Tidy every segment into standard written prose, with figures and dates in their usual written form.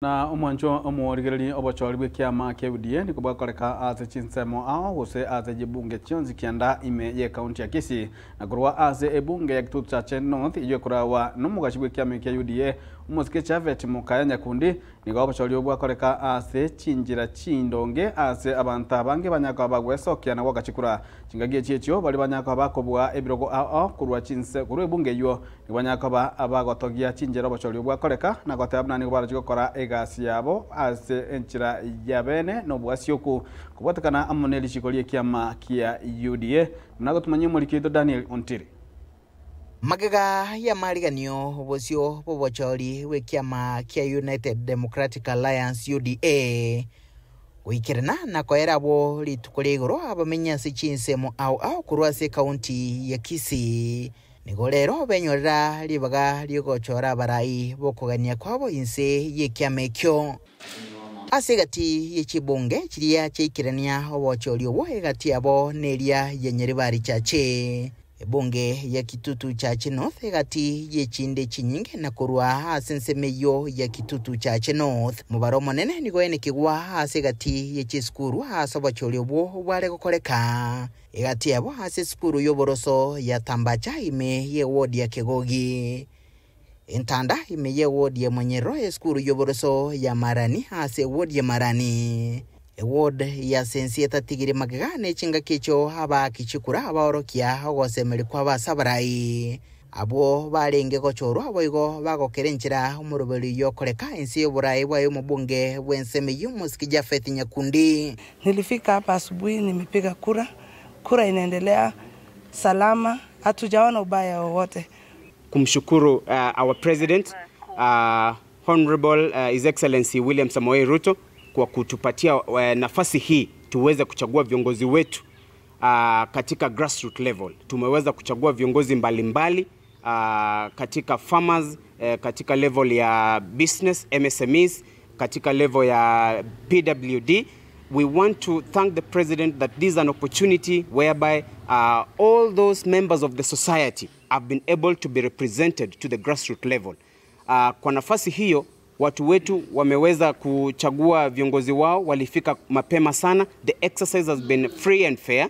Na omwancho omworigereri obochori bw'ekiama kia UDA niko bwakoreka ase chinsemo ao gose ase jibunge chionsi kianda ime ye county ya Kisii na korwa ase ebunge ya Kitutu Chache North iyo korawa n'omugashi bw'ekiama kia UDA omosike Japhet Mokaya Nyakundi nigo obochori bwakoreka ase chinjira chindonge ase abantu abange banyaka bagwesokia na gwakachikura chingagie chiechio bari banyaka bakobwa ebirogo ao korwa chinse korwa ebunge iyo nigo banyaka abagotogia chinjira obochori bwakoreka na gotabna nigo barachigokora egasi yabo ase enchira yabene nobwasioku kubatakana amoneli shikolie kiama kia UDA nagotumanye mulikito Daniel Ontiri. Magega ya mariganio bosio bobochori wekiama kia United Democratic Alliance UDA wikirana na koerabo rituko rigoro abamenya se chinsemo au au kurwa se county ya Kisii nigo rero benyorera ribaga ryogochora barai bokogania kwabo inse yekiama ekyo ase gati yechibunge chiria cheikirania obochori obwo egati yabo neria yenyeribari chache ebunge ya Kitutu Chache North egati yechinde chinyinge na korwa ase ensemeyo ya Kitutu Chache North mubaro monene nigo enekigwa ase egati yechiskuru ase obochori obwo bware gokoreka egati yabo ase skuru yoboroso ya Tambacha ime ye ward ya Kegogi entanda ime ye ward ya Monyero eskuru yoboroso ya Marani ase ward ya Marani eward ya Sensieta tigiri magega nechinga kicho aba kichikura abaorokia ogosemeri kwa basabarai abo barenge gochorwa aboigo bagokerenchera omuruberi yokoreka ensi yoburai bwayo mubunge bwenseme y'omusiki Japhet Nyakundi. Nilifika hapa asubuhi, nimepiga kura, kura inaendelea salama, hatujaona ubaya wowote. Kumshukuru our president Honorable His Excellency William Samoei Ruto kwa kutupatia nafasi hii tuweze kuchagua viongozi wetu katika grassroots level. Tumeweza kuchagua viongozi mbalimbali katika farmers, katika level ya business, MSMEs, katika level ya PWD. We want to thank the president that this is an opportunity whereby all those members of the society have been able to be represented to the grassroots level. Kwa nafasi hiyo watu wetu wameweza kuchagua viongozi wao, walifika mapema sana. The exercise has been free and fair,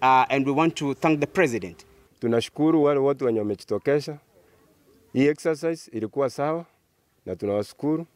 and we want to thank the president. Tunashukuru wale watu wenye wamejitokeza. Hii exercise ilikuwa sawa na tunawashukuru,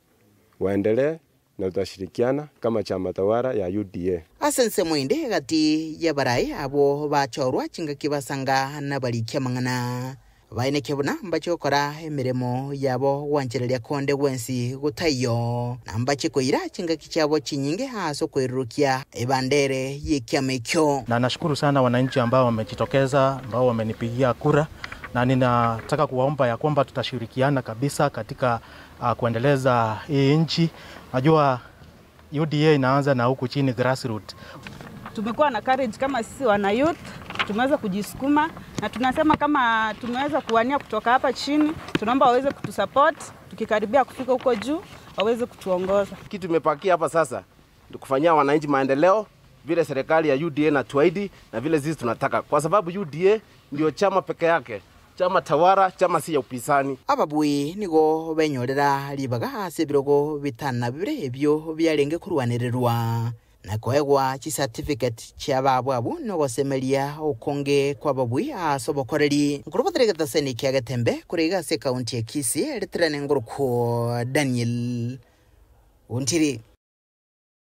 waendelee na tutashirikiana kama chama tawala ya UDA. Asense mwinde gati ya barai abo bachorwa chinga kibasanga na balikia mangana baine kebona mbachokora emiremo yabo wanchereria konde wensi gutayo na mbachikoira chinga kichabo chinyinge haso kwirukia ebandere yekiamekyo. Na nashukuru sana wananchi ambao wamejitokeza, ambao wamenipigia kura, na ninataka kuwaomba ya kwamba tutashirikiana kabisa katika kuendeleza hii nchi. Najua UDA inaanza na huku chini grassroots. Tumekuwa na courage kama sisi wana youth, tumeweza kujisukuma na tunasema kama tumeweza kuwania kutoka hapa chini, tunaomba waweze kutusupport, tukikaribia kufika huko juu waweze kutuongoza. Kitu tumepakia hapa sasa ni kufanyia wananchi maendeleo vile serikali ya UDA na tuahidi na vile sisi tunataka, kwa sababu UDA ndio chama peke yake, chama tawara, chama si ya upinzani. Ababui nigo benyorera ribaga ase birogo bitana bibire ebyo byarenge kurwanirerwa na koegwa chi certificate chia babwabu nogosemeria okonge kwa babui asobokoreri nkurubaterega seni kia Getembe kuriga se county ya Kisii eritrane nguruko Daniel Ontiri.